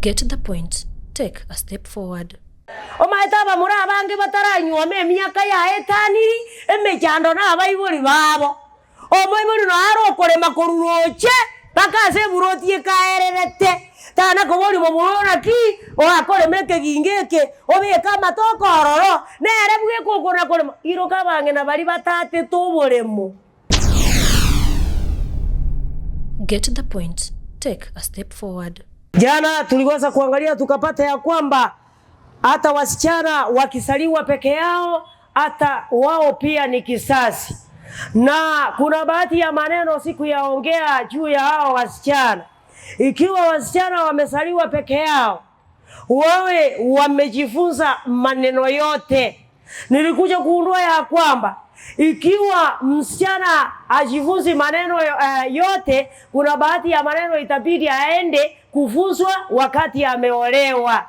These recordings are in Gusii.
Get the point, take a step forward. Omanyete abamura abange bataranyuoma emiaka yaetaniri emechando nabaibori babo. Omoibori noyo are okorema korwa roche mpaka ase eburoti ekaererete, tana koboria momura oo naki oakorema ekegingo eke obeke amatoke ororo, nere bweka okona korema. Iroka abang'ina baria batatete oboremo. Get the point, take a step forward. Jana tuliweza kuangalia tukapata ya kwamba hata wasichana wakisaliwa peke yao hata wao pia ni kisasi, na kuna baadhi ya maneno sikuyaongea juu ya hao wasichana. Ikiwa wasichana wamesaliwa peke yao, wawe wamejifunza maneno yote. Nilikuja kugundua ya kwamba ikiwa msichana ajifunzi maneno uh, yote, kuna baadhi ya maneno itabidi aende kufunzwa wakati ameolewa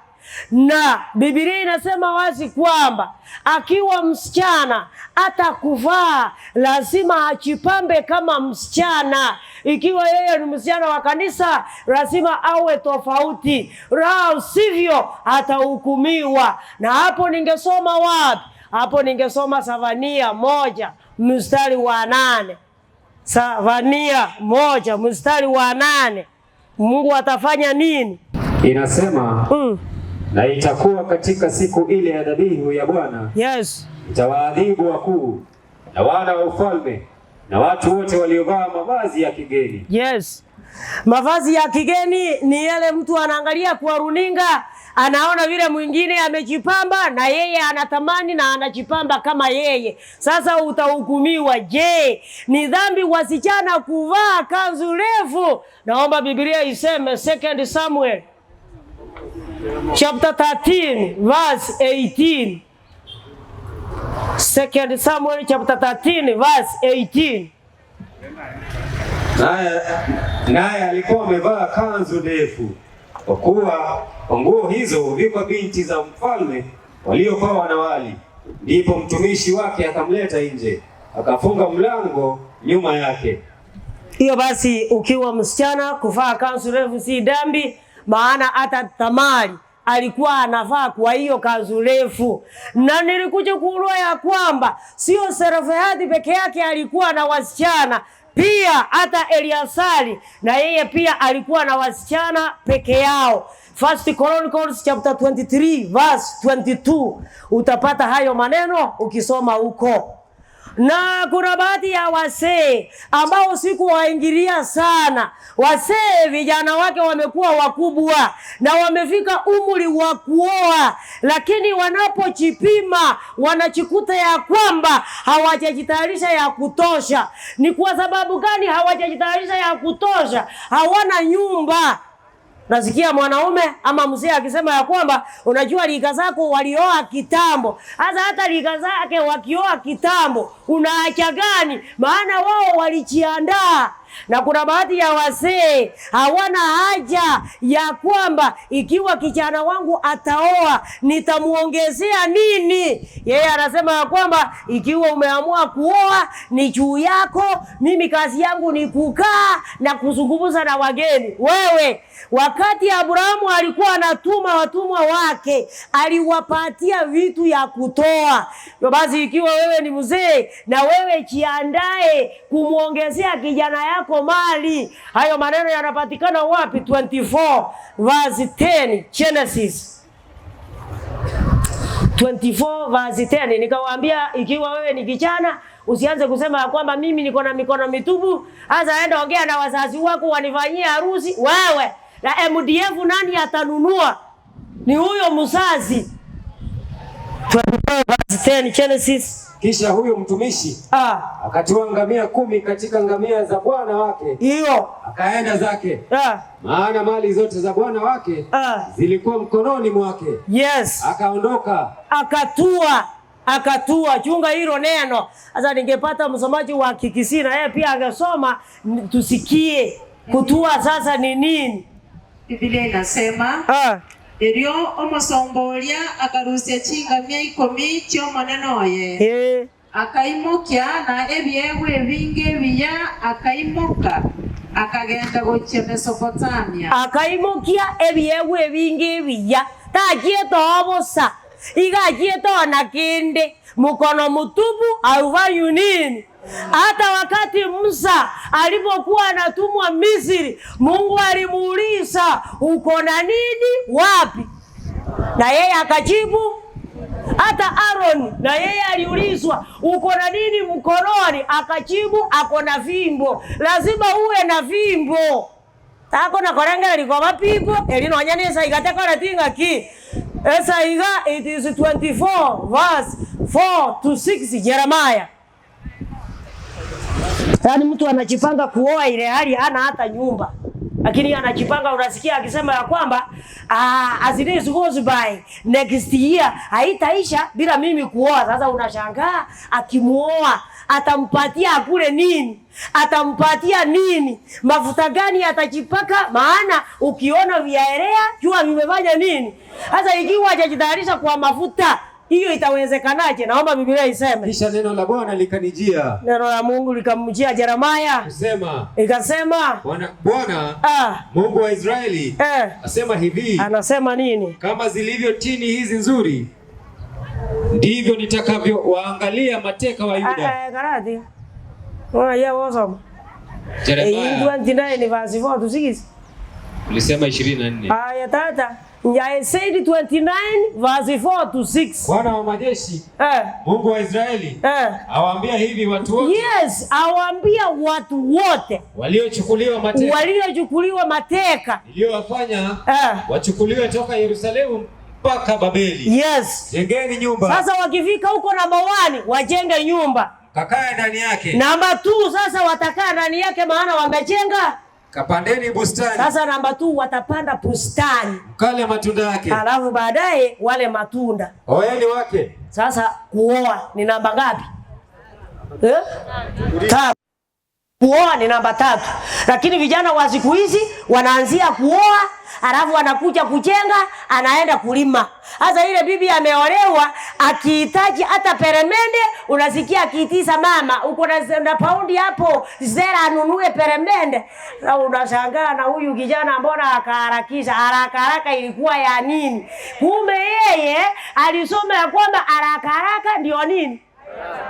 na Biblia inasema wazi kwamba akiwa msichana hata kuvaa lazima ajipambe kama msichana. Ikiwa yeye ni msichana wa kanisa, lazima awe tofauti, la sivyo atahukumiwa. Na hapo ningesoma wapi? Hapo ningesoma Savania moja mstari wa nane. Savania moja mstari wa nane. Mungu atafanya nini? Inasema mm. Na itakuwa katika siku ile ya dhabihu ya Bwana, yes, itawaadhibu wakuu na wana wa ufalme na watu wote waliovaa mavazi ya kigeni. Yes, mavazi ya kigeni ni yale mtu anaangalia kwa runinga, anaona vile mwingine amejipamba na yeye anatamani na anajipamba kama yeye. Sasa utahukumiwa. Je, ni dhambi wasichana kuvaa kanzu refu? Naomba Biblia iseme Second Samuel chapter 13 verse 18. Second Samuel chapter 13 verse 18. Naye naye alikuwa amevaa kanzu ndefu, kwa kuwa kwa nguo hizo huvikwa binti za mfalme waliokuwa wanawali. Ndipo mtumishi wake akamleta nje, akafunga mlango nyuma yake. Hiyo basi, ukiwa msichana kuvaa kanzu refu si dhambi, maana hata Tamari alikuwa anavaa kwa hiyo kanzu refu, na nilikuja kuulua ya kwamba sio Serofehadi peke yake alikuwa na wasichana pia, hata Eliasari na yeye pia alikuwa na wasichana peke yao. First Chronicles chapter 23 verse 22 utapata hayo maneno ukisoma huko na kuna baadhi ya wasee ambao sikuwaingilia sana. Wasee vijana wake wamekuwa wakubwa na wamefika umri wa kuoa, lakini wanapojipima wanajikuta ya kwamba hawajajitayarisha ya kutosha. Ni kwa sababu gani hawajajitayarisha ya kutosha? Hawana nyumba. Nasikia mwanaume ama mzee akisema ya kwamba unajua lika zako walioa kitambo. Sasa hata lika zake wakioa kitambo, unaacha gani? Maana wao walijiandaa. Na kuna baadhi ya wazee hawana haja ya kwamba ikiwa kijana wangu ataoa nitamuongezea nini. Yeye anasema ya kwamba ikiwa umeamua kuoa ni juu yako, mimi kazi yangu ni kukaa na kuzungumza na wageni. Wewe, wakati Abrahamu alikuwa anatuma watumwa wake, aliwapatia vitu ya kutoa. Basi ikiwa wewe ni mzee, na wewe jiandae kumwongezea kijana yako mali. Hayo maneno yanapatikana wapi? 24 verse 10 Genesis 24 verse 10. Nikawaambia ikiwa wewe ni kijana usianze kusema ya kwamba mimi niko na mikono mitupu, sasa enda ongea na wazazi wako wanifanyie harusi. Wewe na MDF nani atanunua? Ni huyo mzazi. 24 verse 10 Genesis. Kisha huyo mtumishi Ah, akatoa ngamia kumi katika ngamia za bwana wake, hiyo akaenda zake, ah, maana mali zote za bwana wake ah, zilikuwa mkononi mwake. yes. Akaondoka akatua akatua. Chunga hilo neno sasa. Ningepata msomaji wa Kikisii na yeye pia angesoma tusikie kutua sasa ni nini. Biblia inasema Ah, erio omosomboria akarusia chingamia ikomi chi'omonene oye eh, akaimokia na ebiegwa ebinge ebiya akaimoka. Akagenda gochia Mesopotamia. Akaimokia ebiegwa ebinge ebiya, tachiete oo bosa, iga achiete oo na kende, mokono motupu haufanyi nini? Hata wakati Musa alipokuwa anatumwa Misri, Mungu alimuuliza uko na nini wapi? Na yeye akajibu. Hata Aaron na yeye aliulizwa uko na nini mkononi? Akajibu ako na fimbo. Lazima uwe na fimbo. Tako na korengera rikoba pipo eri nonya na esaiga tekoreti ng'aki esaiga it is 24 verse 4 to 6 Jeremiah. Yaani mtu anajipanga kuoa ile hali hana hata nyumba. Lakini anajipanga unasikia akisema ya kwamba ah, as it is goes by next year haitaisha bila mimi kuoa. Sasa unashangaa akimuoa atampatia akule nini? Atampatia nini? Mafuta gani atajipaka? Maana ukiona vyaelea jua vimefanya nini. Sasa ikiwa hajajitayarisha kwa mafuta hiyo itawezekanaje? Naomba Biblia iseme. Kisha neno la Bwana likanijia Neno la Mungu likamjia Yeremia kusema, ikasema, Bwana Bwana ah, Mungu wa Israeli eh, asema hivi, anasema nini? kama zilivyo tini hizi nzuri, ndivyo nitakavyowaangalia mateka wa Yuda. Eh, karati unajua wasoma Yeremia 29 verse 4 to 6. ulisema 24. Aya tata, I said 29 verse 4 to 6. Bwana wa majeshi Eh, Mungu wa Israeli eh. awaambia hivi watu wote Yes, awaambia watu wote waliochukuliwa mateka waliochukuliwa mateka. niliyowafanya Eh, wachukuliwe toka Yerusalemu mpaka Babeli. yes. Jengeni nyumba Sasa wakifika huko namba 1 wajenge nyumba. kakae ndani yake, Namba 2 sasa watakaa ndani yake maana wamejenga. kapandeni bustani Sasa namba 2 watapanda bustani. mkale matunda yake, Alafu baadaye wale matunda. oeni wake Sasa kuoa ni namba ngapi? Eh? Tatu. Kuoa ni namba tatu, lakini vijana wa siku hizi wanaanzia kuoa, alafu anakuja kujenga, anaenda kulima. Sasa ile bibi ameolewa, akihitaji hata peremende, unasikia akiitisa mama, uko na na paundi hapo zera anunue peremende. Na unashangaa na huyu kijana mbona akaharakisha haraka haraka, ilikuwa ya nini? Kumbe yeye alisoma ya kwamba haraka haraka ndio nini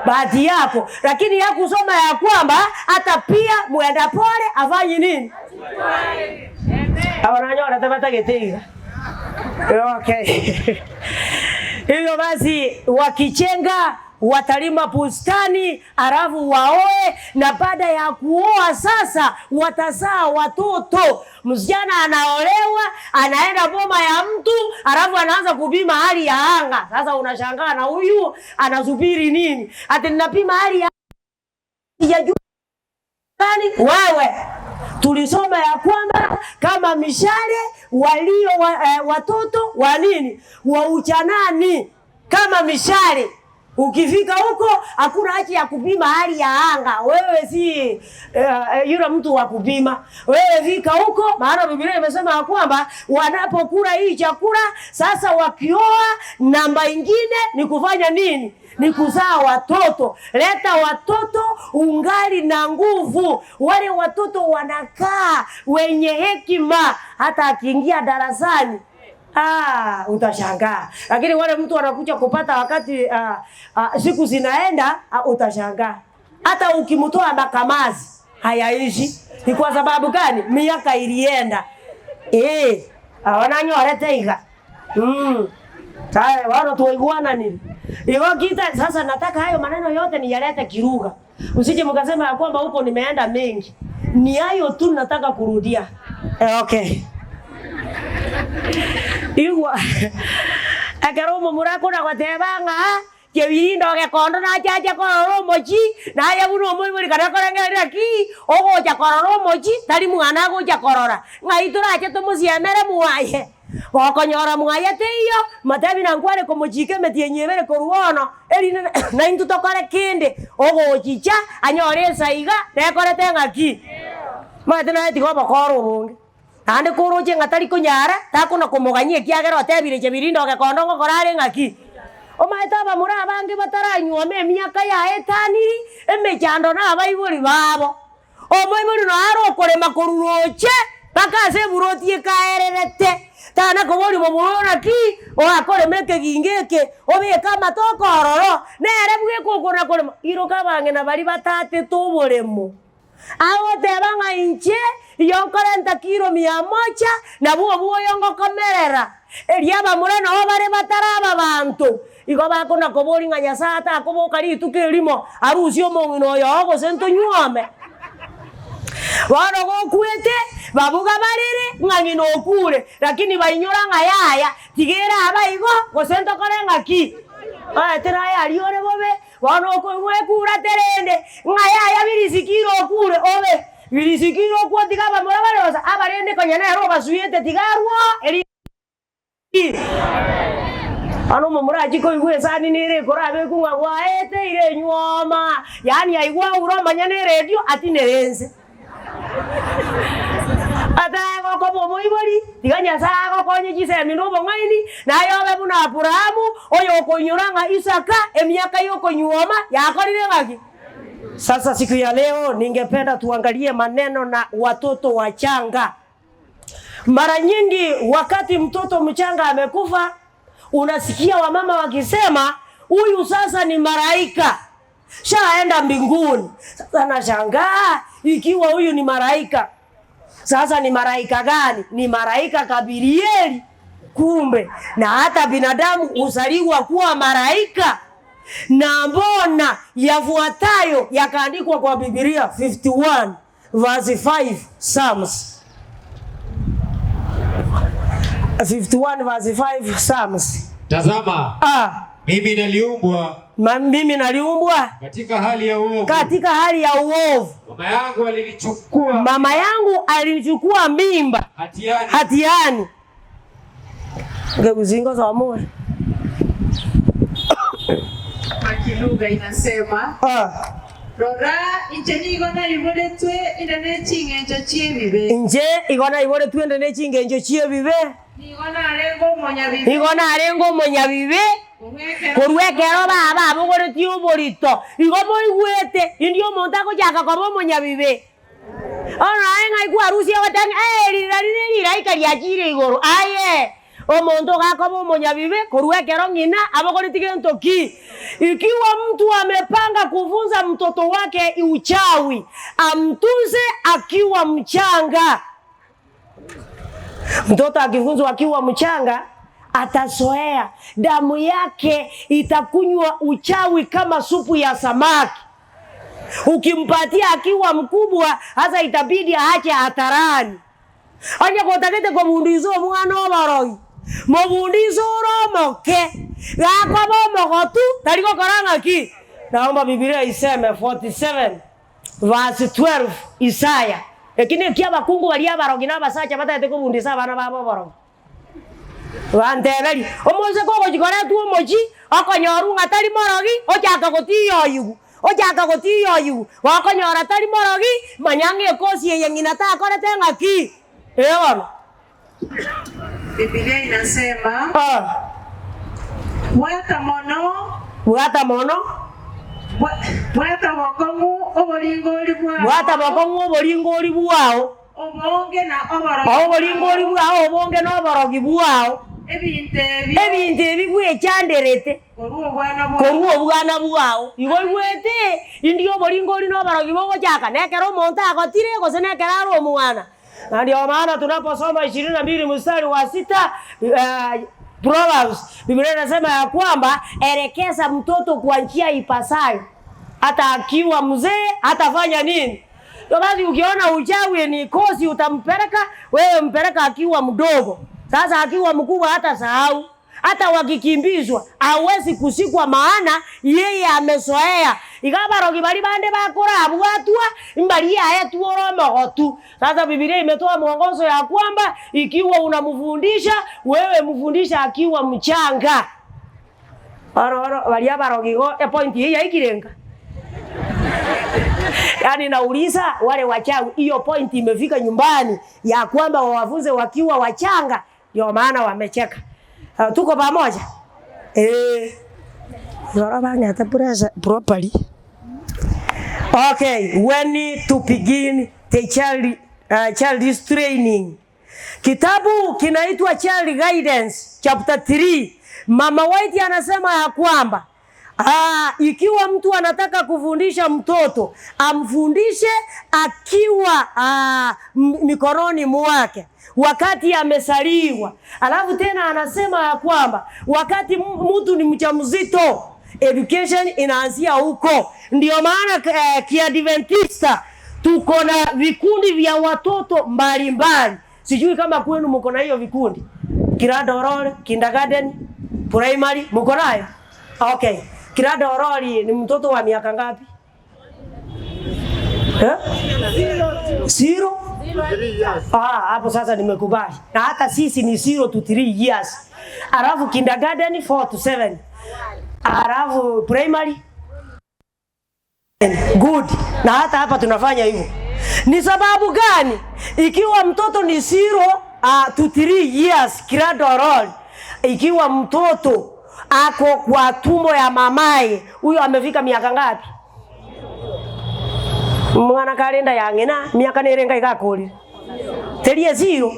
bahati yako, lakini hakusoma ya kwamba hata pia mwenda pole afanyi nini? Abananyo tabatagetiga. Okay. Hivyo basi wakichenga watalima bustani alafu waoe, na baada ya kuoa sasa watazaa watoto. Msichana anaolewa anaenda boma ya mtu, alafu anaanza kupima hali ya anga. Sasa unashangaa na huyu anasubiri nini? Ati ninapima hali ya sijajua gani? Wewe tulisoma ya kwamba kama mishale walio wa, eh, watoto wa nini wa uchanani kama mishale. Ukifika huko hakuna haja ya kupima hali ya anga. Wewe si eh, eh, yule mtu wa kupima. Wewe fika huko, maana Biblia imesema ya kwamba wanapokula hii chakula sasa, wakioa, namba ingine ni kufanya nini? Ni kuzaa watoto. Leta watoto ungali na nguvu. Wale watoto wanakaa wenye hekima, hata akiingia darasani Ah, utashangaa. Lakini wale mtu anakuja kupata wakati ah, ah, siku zinaenda ah, utashangaa. Hata ukimtoa makamazi hayaishi. Ni kwa sababu gani? Miaka ilienda. Eh, awananyorete iga. Mm. Sasa wao tuiguana nini? Igo kita sasa nataka hayo maneno yote niyalete kiruga. Usije mkasema ya kwamba huko nimeenda mengi. Ni hayo tu nataka kurudia. Eh, okay. Igwa ekero omomura akona goteba ng'a kebirindo gekondo nachache korora omochi naye buna omoibori kare korengerera ki ogocha korora omochi tari mwana agocha korora ng'ai torache tomosiemere mwaye gokonyora mwaye teiyo matebi nankware komochika emetienyi ebere korwa ono erinde naintwe tokore kende ogochicha anyore esaiga nekorete ng'aki maete naye tiga obokora obonge naende koroche ng'a tari konyara takona komogania ekiagera otebire chebirindo gekondo ngokora are ng'aki omaete abamura abange bataranyuoma emiaka yaetaniri emechando na abaibori babo. Omoibori noyo are okorema korwa roche mpaka ase eburoti ekaererete, tana koboria momura oyo naki oakorema ekegingo eke, obeke amatoke ororo, nere bweka okona korema. Iroka abang'ina baria batatete oboremo. Agoteba ng'a inche iyo nkorenta kilo mia moja, nabwo obwo oyo ngokomerera. Erio abamura nao bare bataraba abanto, igo bakona koboria ng'a Nyasae atakoboka rituko erimo arusie omong'ina oyo oo gose ntonyuome. Bono gokwete, babuga barere ng'a ng'ina okure, lakini bainyora ng'a yaya, tiga ere abe igo, gose ntokore ng'aki? Omanyete naye aria ore bobe, Bono okoigwa ekura terende, ng'a yaya birisikire okure obe, birisikire okwo tiga abamura bare bosa, abarende konya nere obasuete tiga arwo eri Bono omomura achie koigwa esani nere ekorabekwa ng'a gwaeteire enyuoma, yaani aigwe aure omonyene eredio atinere ense. Atae gokoba omoibori, tiga Nyasae agokonye chisemi na obong'aini, naye obe buna Aburaamu, oyokoinyora ng'a Isaka emiaka y'okonyuoma yakorire ng'aki? Sasa siku ya leo ningependa tuangalie maneno na watoto wachanga. Mara nyingi wakati mtoto mchanga amekufa, unasikia wamama wakisema huyu sasa ni malaika shaenda mbinguni. Sasa nashangaa ikiwa huyu ni malaika, sasa ni malaika gani? Ni malaika Gabirieli? Kumbe na hata binadamu huzaliwa kuwa malaika. Na mbona yafuatayo yakaandikwa kwa Biblia 51 verse 5 Psalms 51 verse 5 Psalms. Tazama, mimi naliumbwa Ma, mimi naliumbwa katika hali ya uovu, katika hali ya uovu. Mama yangu alinichukua, mama yangu alinichukua mimba hatiani, hatiani. Ngekuzingo za amore. Kwa kilugha inasema Rora, inche nigo naiboretwe inde ne ching'encho chi'ebibe. Inche igo naiboretwe inde ne chingencho chi'ebibe. Nigo narenge omonyabibe. Nigo narenge omonyabibe korwa ekero baba abogoretie oborito. Igo moigwete indi omonto agochaka koba omonyabibe. Bono naye ng'ai kwarusia ogoteba ng'a ee rira rire rilaika riachire igoro. Aye! Omonto iga akoba omonyabibe korwa ekero ng'ina abogoretie gento ki? Ikiwa mtu amepanga kufunza mtoto wake uchawi, amtunze akiwa mchanga. Mtoto akifunzwa akiwa mchanga atazoea, damu yake itakunywa uchawi kama supu ya samaki. Ukimpatia akiwa mkubwa, hasa itabidi aache hadharani. Onye gotagete kobundisa omwana oborogi, mobundise ore omoke, gakoba omogotu tari gokora ng'aki? Naomba Bibilia iseme 47 verse 12 Isaya. Eki nekio abakungu baria abarogi na abasacha batagete kobundisa abana babo oborogi. Banteberia, Omoiseke ogochia koretwa omochie, okonyorwa ng'a tari morogi, ochaka gotiyoyigwa, ochaka gotiyoyigwa, gokonyora tari morogi, manya ng'a ekosi eye ng'ina takorete ng'aki? Ee bono. Bibilia inasema, Bwata mono. Bwata mono. Bwata bokong'u oboringori bwao. Bwata bokong'u oboringori bwao. Obonge na oborogi bwao. Oboringori bwao obonge na oborogi bwao. Ebinto ebio. Ebinto ebi gwechanderete. Korwa obwana bwao. Korwa obwana bwao. Igo oigwete indi oboringori na oborogi bogochaka nekero omonto agotire gose nekero are omwana. Na ndio maana tunaposoma ishirini na mbili mstari wa sita Proverbs, Biblia inasema ya kwamba elekeza mtoto kwa njia ipasayo, hata akiwa mzee hatafanya nini? Ndio basi ukiona uchawi ni kosi utampeleka wewe, mpeleka akiwa mdogo. Sasa akiwa mkubwa hata sahau, hata wakikimbizwa hawezi kusikwa, maana yeye amezoea. Iga abarogi baria bande bakorabwatwa mbaria aetwe ore omogotu. Sasa Biblia imetoa mwongozo ya kwamba ikiwa unamfundisha wewe mfundisha akiwa mchanga. Oro oro baria abarogi igo epoint eyio yaikire nka. Yaani nauliza wale wachawi, hiyo point imefika nyumbani ya kwamba wawafunze wakiwa wachanga, ndio maana wamecheka. Uh, tuko pamoja eh. Rora bang'ete pressure properly. Okay, when to begin the child, child's training. Kitabu kinaitwa Child Guidance chapter 3. Mama White anasema ya kwamba ikiwa mtu anataka kufundisha mtoto amfundishe akiwa mikononi mwake wakati amesaliwa. Alafu tena anasema ya kwamba wakati mtu ni mjamzito, education inaanzia huko. Ndio maana Kiadventista tuko na vikundi vya watoto mbalimbali. Sijui kama kwenu mko na hiyo vikundi. Kiradorore, kindergarten, primary, mko nayo? Okay. Kiradorori ni mtoto wa miaka ngapi? Eh? Zero? Ah, hapo sasa nimekubali. Na hata sisi ni 0 to 3 years. Alafu kindergarten 4 to 7. Alafu primary good. Na hata hapa tunafanya hivyo. Ni sababu gani? Ikiwa mtoto ni 0 to 3 years cradle roll, ikiwa mtoto ako kwa tumbo ya mamaye, huyo amefika miaka ngapi? Mwana kalenda ya ng'ina miaka nirenga igakuri terie zero.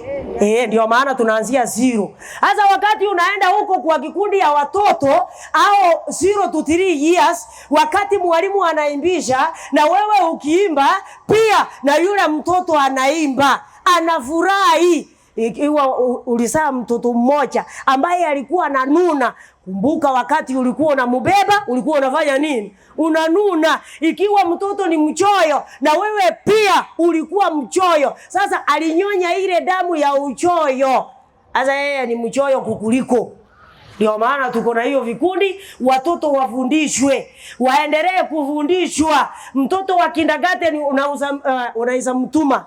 Ndio maana tunaanzia zero. Sasa wakati unaenda huko kwa kikundi ya watoto au 0 to 3 years, wakati mwalimu anaimbisha na wewe ukiimba pia, na yule mtoto anaimba, anafurahi. Ikiwa ulizaa mtoto mmoja ambaye alikuwa ananuna, kumbuka wakati ulikuwa unamubeba ulikuwa unafanya nini? Unanuna. Ikiwa mtoto ni mchoyo na wewe pia ulikuwa mchoyo, sasa alinyonya ile damu ya uchoyo, sasa yeye ni mchoyo kukuliko. Ndio maana tuko na hiyo vikundi, watoto wafundishwe, waendelee kufundishwa. Mtoto wa kindergarten unaweza mtuma,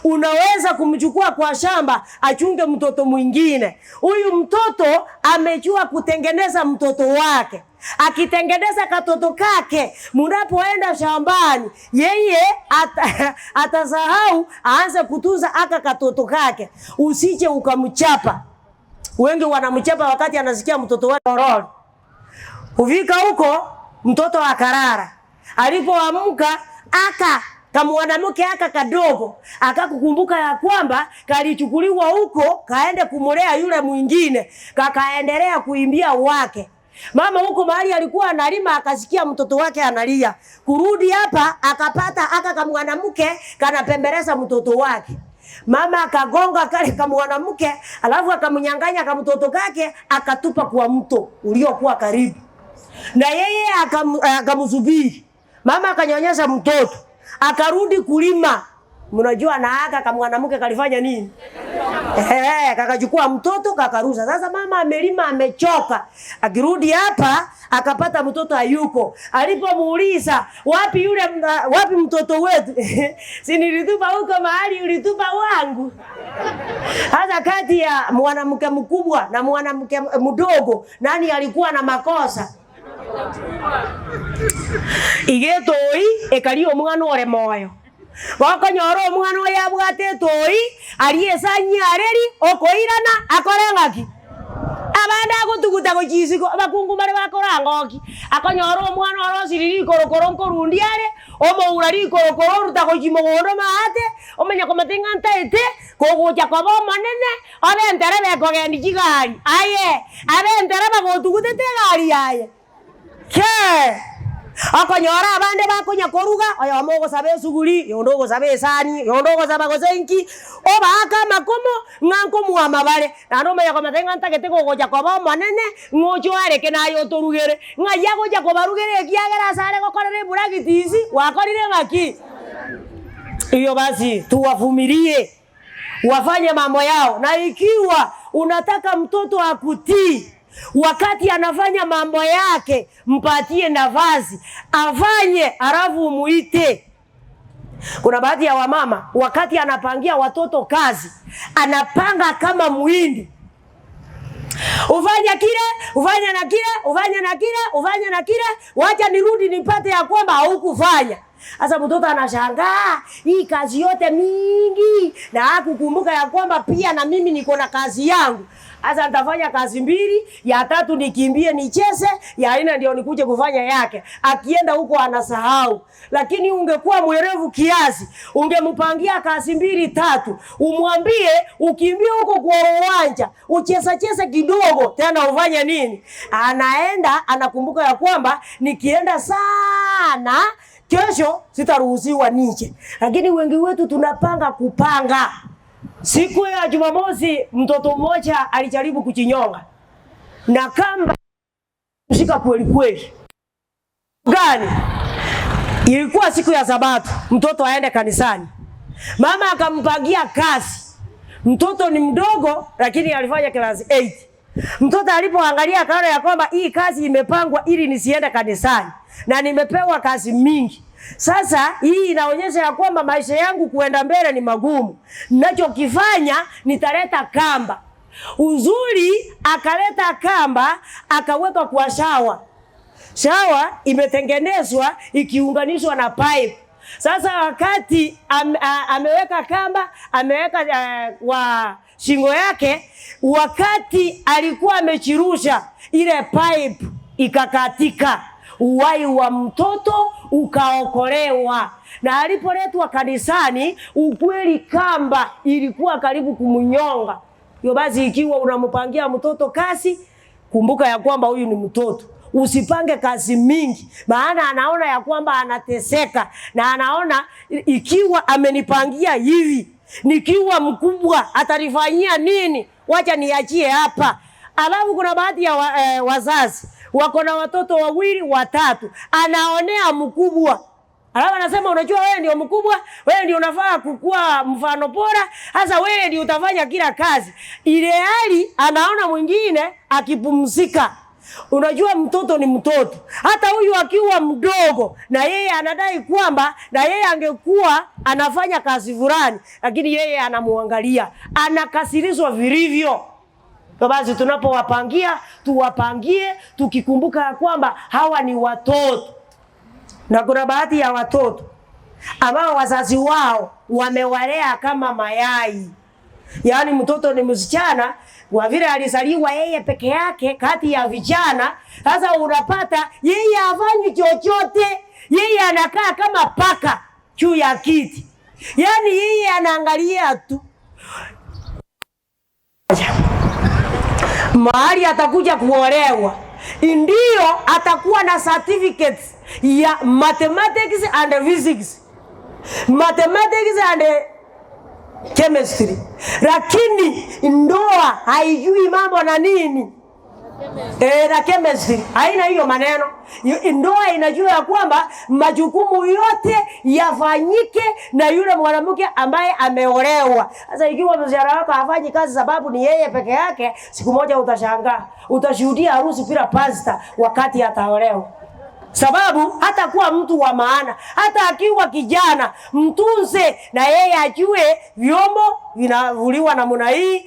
unaweza kumchukua kwa shamba achunge mtoto mwingine. Huyu mtoto amejua kutengeneza mtoto wake. Akitengeneza katoto kake, munapoenda shambani, yeye atasahau aanze kutunza aka katoto kake. Usije ukamchapa. Wengi wanamchapa wakati anasikia mtoto wake ororo. Ufika huko mtoto akarara. Alipoamka aka kamwanamke aka kadogo akakukumbuka ya kwamba kalichukuliwa huko kaende kumulea yule mwingine, kakaendelea kuimbia wake. Mama huko mahali alikuwa analima akasikia mtoto wake analia. Kurudi hapa akapata aka kamwanamke kanapembeleza mtoto wake. Mama akagonga kale kamwanamke, alafu akamnyang'anya kamtoto kake akatupa kwa mto uliokuwa karibu. Na yeye akamsubiri. Mama akanyonyesha mtoto, akarudi kulima. Mnajua na aka kamwanamke kalifanya nini? Kakachukua mtoto kakarusa. Sasa mama amelima amechoka. Akirudi hapa akapata mtoto hayuko. Alipomuuliza, wapi yule wapi mtoto wetu? Si nilitupa huko mahali ulitupa wangu. Sasa kati ya mwanamke mkubwa na mwanamke mdogo, nani alikuwa na makosa? Igetoi ekario omwana ore moyo. Gokonyora omwana oyo abwate etoi, arie esanyareri, okoirana, akore ng'aki. Abande agotuguta gochia isiko, abakungu bare bakora ngoki. Akonyora omwana orosiri rikorokoro nkorundi are, omoura rikorokoro oruta gochia mogondo maate, omanya komate ng'a ntaete, kogocha koba omonene, obe entereba ekogendi chigari. Aye, abe entereba gotugutete egari yaye. Ke! Okonyora abande bakonya koruga, oyomo ogosaba esuguri, yonde ogosaba esani, yonde ogosaba gose inki, obaaka amakomo, ng'a nkomuama bare. Naende omanya komata ng'a ntagete gogocha koba omonene, ng'a oche oareke naye otorugere. Ng'ai agocha kobarugera ekiagera ase are gokorera epractice, gwakorire ng'aki? Hiyo basi tuwavumilie, wafanye mambo yao. Na ikiwa unataka mtoto akutii wakati anafanya mambo yake, mpatie nafasi afanye, alafu umuite. Kuna baadhi ya wamama wakati anapangia watoto kazi, anapanga kama muhindi. Ufanye kile, ufanye na kile, ufanye na kile, ufanye na kile, wacha nirudi nipate ya kwamba haukufanya. Sasa mtoto anashangaa hii kazi yote mingi, na hakukumbuka ya kwamba pia na mimi niko na kazi yangu. Sasa nitafanya kazi mbili, ya tatu nikimbie nicheze, ya nne ndio nikuje kufanya yake. Akienda huko anasahau. Lakini ungekuwa mwerevu kiasi, ungempangia kazi mbili tatu, umwambie ukimbie huko kwa uwanja, ucheza cheze kidogo, tena ufanye nini? Anaenda anakumbuka ya kwamba nikienda sana kesho sitaruhusiwa nije. Lakini wengi wetu tunapanga kupanga. Siku ya Jumamosi mtoto mmoja alijaribu kujinyonga na kamba kushika kweli kweli. Gani? Ilikuwa siku ya Sabato, mtoto aende kanisani. Mama akampangia kazi. Mtoto ni mdogo lakini alifanya class 8. Mtoto alipoangalia akaona ya kwamba hii kazi imepangwa ili nisiende kanisani na nimepewa kazi mingi. Sasa hii inaonyesha ya kwamba maisha yangu kuenda mbele ni magumu. Ninachokifanya nitaleta kamba. Uzuri akaleta kamba akaweka kwa shawa. Shawa imetengenezwa ikiunganishwa na pipe. Sasa wakati ameweka kamba, ameweka wa shingo yake, wakati alikuwa amechirusha ile pipe ikakatika, uwai wa mtoto ukaokolewa. Na alipoletwa kanisani, ukweli kamba ilikuwa karibu kumnyonga. Hiyo basi, ikiwa unampangia mtoto kazi, kumbuka ya kwamba huyu ni mtoto. Usipange kazi mingi, maana anaona ya kwamba anateseka na anaona ikiwa amenipangia hivi, nikiwa mkubwa atanifanyia nini? Wacha niachie hapa. Alafu kuna baadhi ya wazazi wako na watoto wawili watatu, anaonea mkubwa Alafu anasema unajua, wewe ndio mkubwa, wewe ndio unafaa kukua mfano bora, sasa wewe ndio utafanya kila kazi. Ile hali anaona mwingine akipumzika. Unajua mtoto ni mtoto, hata huyu akiwa mdogo na yeye anadai kwamba na yeye angekuwa anafanya kazi fulani, lakini yeye anamuangalia, anakasirishwa vilivyo. Kwa basi tunapowapangia tuwapangie tukikumbuka ya kwamba hawa ni watoto, na kuna baadhi ya watoto ambao wazazi wao wamewalea kama mayai. Yaani mtoto ni msichana kwa vile alizaliwa yeye peke yake kati ya vijana. Sasa unapata yeye hafanyi chochote, yeye anakaa kama paka juu ya kiti, yaani yeye anaangalia tu mahali atakuja kuolewa, ndio atakuwa na certificates ya mathematics and physics, mathematics and chemistry, lakini ndoa haijui mambo na nini na chemistry haina hiyo maneno. Ndoa inajua ya kwamba majukumu yote yafanyike na yule mwanamke ambaye ameolewa. Sasa ikiwa msichana wako hafanyi kazi sababu ni yeye peke yake, siku moja utashangaa, utashuhudia harusi bila pasta wakati ataolewa. Sababu hata kuwa mtu wa maana, hata akiwa kijana mtunze na yeye ajue vyombo vinavuliwa namna hii,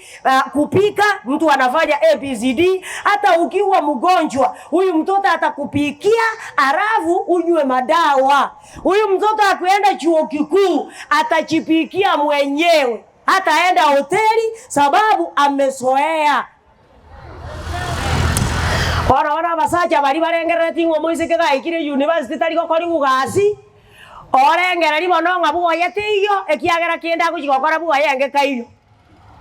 kupika mtu anafanya ABCD. Hata ukiwa mgonjwa, huyu mtoto atakupikia alafu unywe madawa. Huyu mtoto akienda chuo kikuu atajipikia mwenyewe, hataenda hoteli sababu amezoea. Ora ora abasacha bari barengerereti ng'a omoiseke gaikire university tari gokora bogasi, orengereri mono ng'a bwoye teiyo, ekiagera kende agochi gokora bwoye enge kaiyo.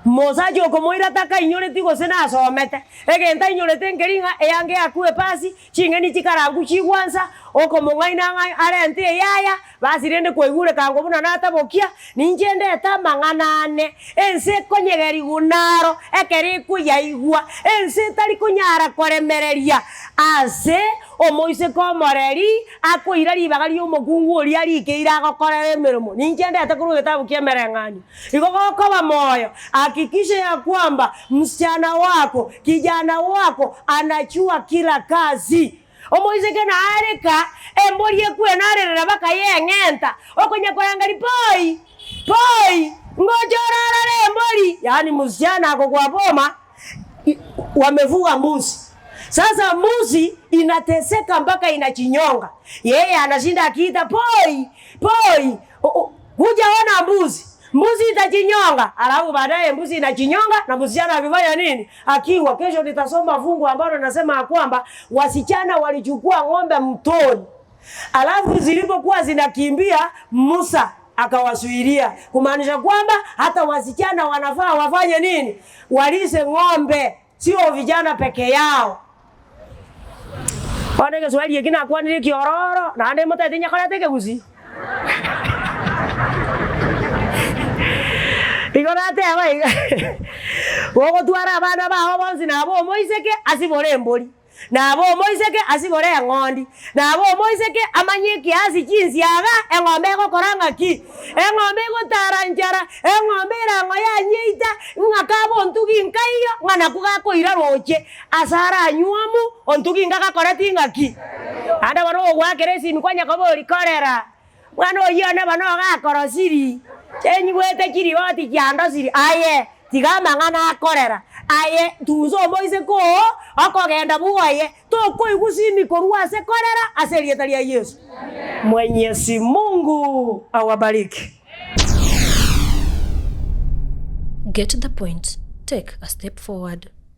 Mosacha okomoira takainyoreti gose nasomete, egento ainyorete nkeri ng'a eyange yakwe epasi, ching'eni chikarangu chigwansa, okomong'aina ng'a arente eyaya, basi rende kwaigure kango buna natabokia, ninche ndete amang'ana ane, ense ekonyegeriwa naro, ekero ekoyaigwa, ense etari konyara koremereria ase omoiseke omoreri, akoira ribaga ria omokungu oria arikeire agokorera emeremo. Ninche ndete korwa egetabu kia emereng'anio. Igo gokoba moyo, hakikisha ya kwamba msichana wako, kijana wako anajua kila kazi. Omoiseke naareka embori ekwe narerera bakayeng'enta okonya korangari poi poi ngochororore embori, yaani msichana ako kwa boma wamevuga mbuzi. Sasa mbuzi inateseka mpaka inachinyonga, yeye anashinda akiita poi Poi hujaona mbuzi, mbuzi itajinyonga, alafu baadaye mbuzi inajinyonga na msichana akifanya nini? Akiwa. Kesho nitasoma fungu ambalo nasema ya kwamba wasichana walichukua ng'ombe mtoni, alafu zilipokuwa zinakimbia Musa akawasuilia, kumaanisha kwamba hata wasichana wanafaa wafanye nini? Walise ng'ombe, sio vijana peke yao. Bono egeswahili eki nakwanire ekiororo, naende motaete nyakorete ekegusii. Igo nateba iga, gogotwara abana bao bonsi nabo omoiseke asibore embori, nabo omoiseke asibore eng'ondi, nabo omoiseke amanye ekiasi chinsiaga eng'ombe egokora ng'aki, eng'ombe egotara nchara, eng'ombe erang'o yanyeita, ng'a kabe ontugi nkaiyo, ng'a nakwo gakoira roche. Ase aranywomu, ontugi ngagakoreti ng'aki? Naende bono ogoakera esimi kwanya koboria, Korera, mwana oyio one bono ogakorosiri, enyigwete chirigoti chiandosiri, aye tiga amang'ana akorera, aye tunsa omoiseke oo okogenda bwoye, tokoigwa simi korwa ase korera ase erieta ria Yeso. Mwenyezi Mungu awabariki. Get the point, take a step forward.